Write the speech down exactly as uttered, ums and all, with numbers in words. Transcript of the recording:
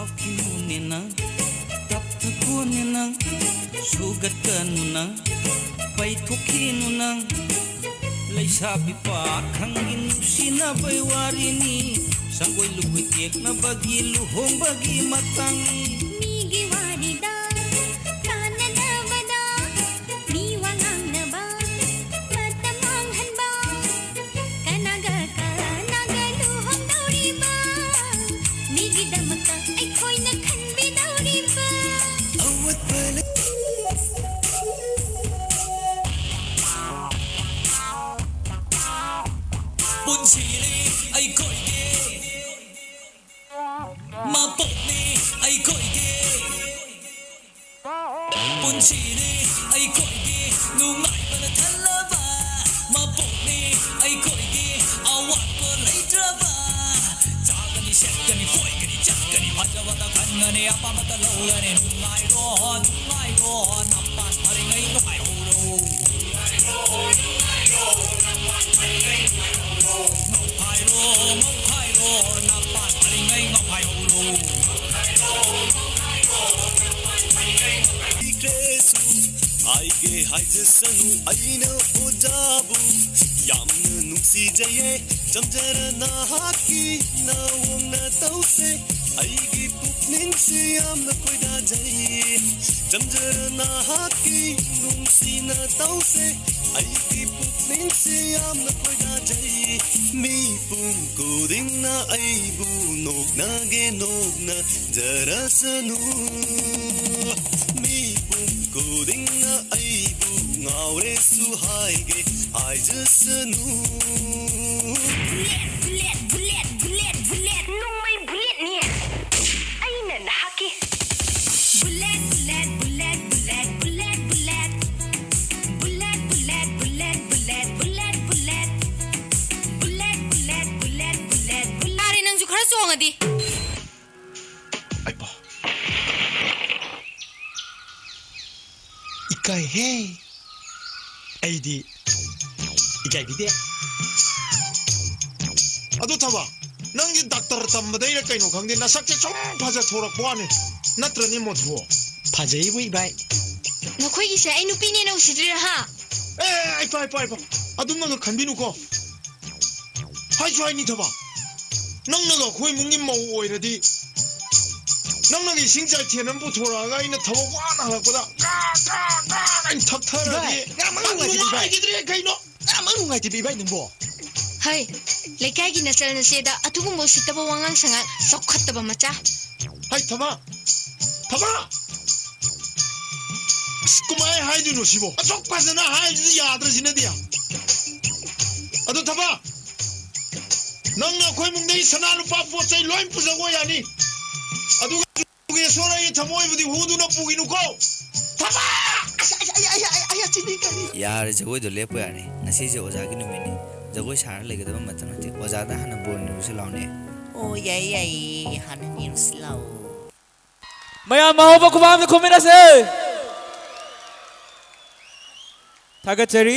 ꯅꯪ ꯇꯞꯊꯈꯣꯅꯦ ꯅꯪ, ꯁꯨꯒꯠꯀꯅꯨ ꯅꯪ, ꯄꯩꯊꯣꯛꯈꯤꯅꯨ ꯅꯪ꯫ ꯂꯩꯁꯥꯕꯤ ꯄꯥꯈꯪꯒꯤ ꯅꯨꯡꯁꯤꯅꯕꯩ ꯋꯥꯔꯤꯅꯤ, ꯁꯪꯒꯣꯏ ꯂꯨꯀꯣꯏ ꯇꯦꯛꯅꯕꯒꯤ ꯂꯨꯍꯣꯡꯕꯒꯤ ꯃꯇꯥꯡꯅꯤ꯫ ꯃꯤꯒꯤ ꯋꯥꯔꯤꯗ ꯀꯥꯟꯅꯗꯕꯗ ꯃꯤ ꯋꯥ ꯉꯥꯡꯅꯕ ꯃꯇꯝ ꯃꯥꯡꯍꯟꯕ, ꯀꯅꯥꯒ ꯀꯅꯥꯒ ꯂꯨꯍꯣꯡꯗꯧꯔꯤꯕ? ꯃꯤꯒꯤꯗꯃꯛꯇ ꯑꯩꯈꯣꯏꯅ ꯈꯟꯕꯤꯗꯧꯔꯤꯕ? ꯑꯋꯥꯠꯄ ꯂꯩ꯫ ꯄꯨꯟꯁꯤꯅꯤ ꯑꯩꯈꯣꯏꯒꯤ, ꯃꯄꯣꯛꯅꯤ ꯑꯩꯈꯣꯏꯒꯤ꯫ ꯄꯨꯟꯁꯤꯅꯤ ꯑꯩꯈꯣꯏꯒꯤ ꯅꯨꯡꯉꯥꯏꯕꯅ ꯊꯜꯂꯕ, ꯃꯄꯣꯛꯅꯤ ꯑꯩꯈꯣꯏꯒꯤ ꯑꯋꯥꯠꯄ ꯂꯩꯇ꯭ꯔꯕ꯫ ꯆꯥꯒꯅꯤ, ꯁꯦꯠꯀꯅꯤ, ꯀꯣꯏꯒꯅꯤ, ꯆꯠꯀꯅꯤ, ꯐꯖꯕꯇ ꯈꯟꯒꯅꯤ, ꯑꯄꯥꯝꯕꯇ ꯂꯧꯒꯅꯤ꯫ ꯅꯨꯡꯉꯥꯏꯔꯣ, ꯅꯨꯡꯉꯥꯏꯔꯣ, ꯅꯄꯥꯟ ꯐꯔꯤꯉꯩ ꯅꯨꯡꯉꯥꯏꯍꯧꯔꯣ꯫ ꯉꯥꯎꯈꯥꯏꯔꯣ, ꯉꯥꯎꯈꯥꯏꯔꯣ, ꯅꯄꯥꯟ ꯐꯔꯤꯉꯩ ꯉꯥꯎꯈꯥꯏꯍꯧꯔꯣ꯫ ꯄꯤꯈ꯭ꯔꯦꯁꯨ ꯍꯥꯏꯒꯦ ꯍꯥꯏꯖꯁꯅꯨ, ꯑꯩꯅ ꯑꯣꯖꯥꯕꯨ ꯌꯥꯝꯅ ꯅꯨꯡꯁꯤꯖꯩꯌꯦ꯫ ꯆꯝꯖꯔ ꯅꯍꯥꯛꯀꯤ ꯅꯋꯣꯡ ꯅꯇꯧꯁꯦ ꯑꯩꯒꯤ ꯄꯨꯛꯅꯤꯡꯁꯤ ꯌꯥꯝꯅ ꯈꯣꯏꯗꯥꯖꯩ꯫ ꯆꯝꯖꯔ ꯅꯍꯥꯛꯀꯤ ꯅꯨꯡꯁꯤ ꯅꯇꯧꯁꯦ ꯑꯩꯒꯤ ꯄꯨꯛꯅꯤꯡꯁꯤ ꯌꯥꯝꯅ ꯈꯣꯏꯗꯥꯖꯩ꯫ ꯃꯤꯄꯨꯝ ꯈꯨꯗꯤꯡꯅ ꯑꯩꯕꯨ ꯅꯣꯛꯅꯒꯦ ꯅꯣꯛꯅꯖꯔꯁꯅꯨ꯫ ꯃꯤꯄꯨꯝ ꯈꯨꯗꯤꯡꯅ ꯑꯩꯕꯨ ꯉꯥꯎꯔꯦꯁꯨ ꯍꯥꯏꯒꯦ ꯍꯥꯏꯖꯁꯅꯨ꯫ Bullet, bullet, bullet, bullet, bullet, ꯅꯣꯡꯃꯩ ꯕꯨꯂꯦꯠꯅꯤ꯫ ꯑꯩꯅ ꯅꯍꯥꯛꯀꯤ꯫ Bullet, bullet, bullet, bullet, bullet, bullet. Bullet, bullet, bullet, bullet, bullet, bullet. Bullet, bullet, bullet, bullet, bullet. ꯌꯥꯔꯦ, ꯅꯪꯁꯨ ꯈꯔ ꯆꯣꯡꯉꯗꯤ꯫ ꯑꯩꯄꯥ꯫ ꯏꯀꯥꯏꯍꯦ꯫ ꯑꯩꯗꯤ ꯏꯀꯥꯏꯕꯤꯗꯦ꯫ ꯑꯗꯨ ꯊꯝꯃꯣ꯫ ꯅꯪꯒꯤ ꯗꯥꯛꯇꯔ ꯇꯝꯕꯗꯩꯔ ꯀꯩꯅꯣ ꯈꯪꯗꯦ, ꯅꯁꯛꯁꯦ ꯁꯨꯝ ꯐꯖꯊꯣꯔꯛꯄ ꯋꯥꯅꯤ꯫ ꯅꯠꯇ꯭ꯔꯅꯦ, ꯃꯣꯊꯨ? ꯐꯖꯩꯕꯨ, ꯏꯕꯥꯏ꯫ ꯅꯈꯣꯏꯒꯤꯁꯦ ꯑꯩ ꯅꯨꯄꯤꯅꯦꯅ ꯎꯁꯤꯗ꯭ꯔꯤꯔꯥ, ꯍꯥ? ꯑꯦ, ꯏꯄꯥ, ꯏꯄꯥ, ꯏꯄꯥ, ꯑꯗꯨꯝꯅꯒ ꯈꯟꯕꯤꯅꯨꯀꯣ꯫ ꯍꯥꯏꯁꯨ ꯍꯥꯏꯅꯤ, ꯊꯕꯥ, ꯅꯪꯅꯒ ꯑꯩꯈꯣꯏ ꯏꯃꯨꯡꯒꯤ ꯃꯧ ꯑꯣꯏꯔꯗꯤ, ꯅꯪꯅꯒ ꯏꯁꯤꯡ ꯆꯥꯏꯊꯦꯟ ꯑꯃ ꯄꯨꯊꯣꯔꯛꯑꯒ ꯑꯩꯅ ꯊꯕꯛ ꯋꯥꯅ ꯍꯜꯂꯛꯄꯗ ꯀꯥ, ꯀꯥ, ꯀꯥ ꯀꯥꯏꯅ ꯊꯛꯊꯔꯗꯤ ꯏꯕꯥꯏ, ꯌꯥꯝ ꯅꯨꯡꯉꯥꯏꯇꯦ, ꯏꯕꯥꯏ꯫ ꯅꯨꯡꯉꯥꯏꯈꯤꯗ꯭ꯔꯦ ꯀꯩꯅꯣ? ꯌꯥꯝ ꯅꯨꯡꯉꯥꯏꯇꯦ, ꯏꯕꯥꯏ, ꯅꯪꯕꯣ꯫ ꯍꯩ, ꯂꯩꯀꯥꯏꯒꯤ ꯅꯆꯜ ꯅꯆꯦꯗ ꯑꯗꯨꯒꯨꯝꯕ ꯎꯁꯤꯠꯇꯕ ꯋꯥꯉꯥꯡ ꯁꯉꯥꯡ, ꯆꯥꯎꯈꯠꯇꯕ ꯃꯆꯥ꯫ ꯍꯩ, ꯊꯕꯥ! ꯊꯕꯥ! ꯑꯁ, ꯀꯃꯥꯏ ꯍꯥꯏꯗꯣꯏꯅꯣ ꯁꯤꯕꯣ? ꯑꯁꯨꯛ ꯐꯖꯅ ꯍꯥꯏꯕꯁꯤꯗꯤ ꯌꯥꯗ꯭ꯔꯁꯤꯅꯗꯤ꯫ ꯑꯗꯣ ꯊꯕꯥ, ꯅꯪꯅ ꯑꯩꯈꯣꯏ ꯏꯃꯨꯡꯗꯒꯤ ꯁꯅꯥ ꯂꯨꯄꯥ ꯄꯣꯠ ꯆꯩ ꯂꯣꯏ ꯄꯨꯖꯈꯣ ꯌꯥꯅꯤ꯫ ꯑꯗꯨꯒ ꯖꯨꯒꯦꯁꯣꯔ, ꯑꯩꯒꯤ ꯊꯃꯣꯏꯕꯨꯗꯤ ꯍꯨꯗꯨꯅ ꯄꯨꯈꯤꯅꯨꯀꯣ꯫ ꯊꯕꯥ! ꯑꯁ, ꯑꯩ, ꯑꯩ, ꯑꯩ, ꯑꯩ, ꯑꯩ, ꯑꯁꯤꯗꯤ ꯀꯔꯤ? ꯌꯥꯔꯦ, ꯖꯒꯣꯏꯗꯣ ꯂꯦꯞꯄꯣ ꯌꯥꯔꯦ꯫ ꯉꯁꯤꯁꯦ ꯑꯣꯖꯥꯒꯤ ꯅꯨꯃꯤꯠꯅꯤ꯫ ꯖꯒꯣꯏ ꯁꯥꯔ ꯂꯩꯒꯗꯕ ꯃꯇꯝ ꯅꯠꯇꯦ꯫ ꯑꯣꯖꯥꯗ ꯍꯥꯟꯅ ꯕꯣꯔ ꯅꯤꯔꯨꯁꯤ ꯂꯥꯎꯅꯦ꯫ ꯑꯣ, ꯌꯥꯏꯌꯦ, ꯌꯥꯏꯌꯦ, ꯍꯥꯟꯅ ꯅꯤꯔꯨꯁꯤ ꯂꯥꯎ꯫ ꯃꯌꯥꯝ ꯑꯍꯧꯕ ꯈꯨꯕꯥꯝꯗ ꯈꯨꯝꯃꯤꯟꯅꯁꯦ꯫ ꯊꯥꯒꯠꯆꯔꯤ꯫